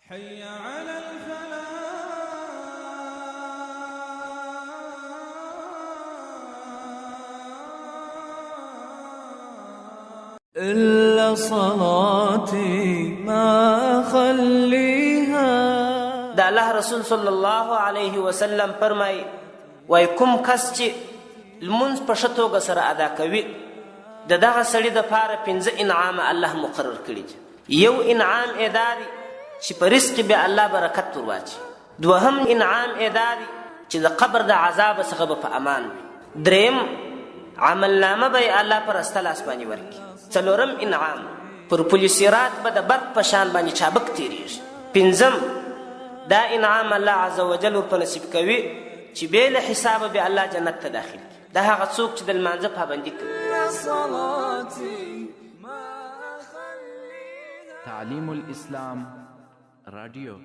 حي على الفلاح. إلا صلاتي ما أخليها. د الله رسول صلی الله علیه وسلم فرمای، وای کوم کس چې لمونځ په ښه توګه سره ادا کوي، د دغه سړي دپاره پنځه انعامه الله مقرر کړي دي. یو انعام یې دا دی چې په رزق به الله برکت ور واچي. دوهم انعام یې دا دی چې د قبر د عذاب څخه به په امان وي. دریم عملنامه به یې الله پر راسته لاس باندې ورکړي. څلورم انعام، پر پل صراط به د برق په شان باندې چابک تېرېږي. پنځم دا انعام الله عز وجل ور په نصیب کوي چې بې له حسابه به الله جنت ته داخل کړي. دا هغه څوک چې د لمانځه پابندي کوي. تعلیم الاسلام رادیو.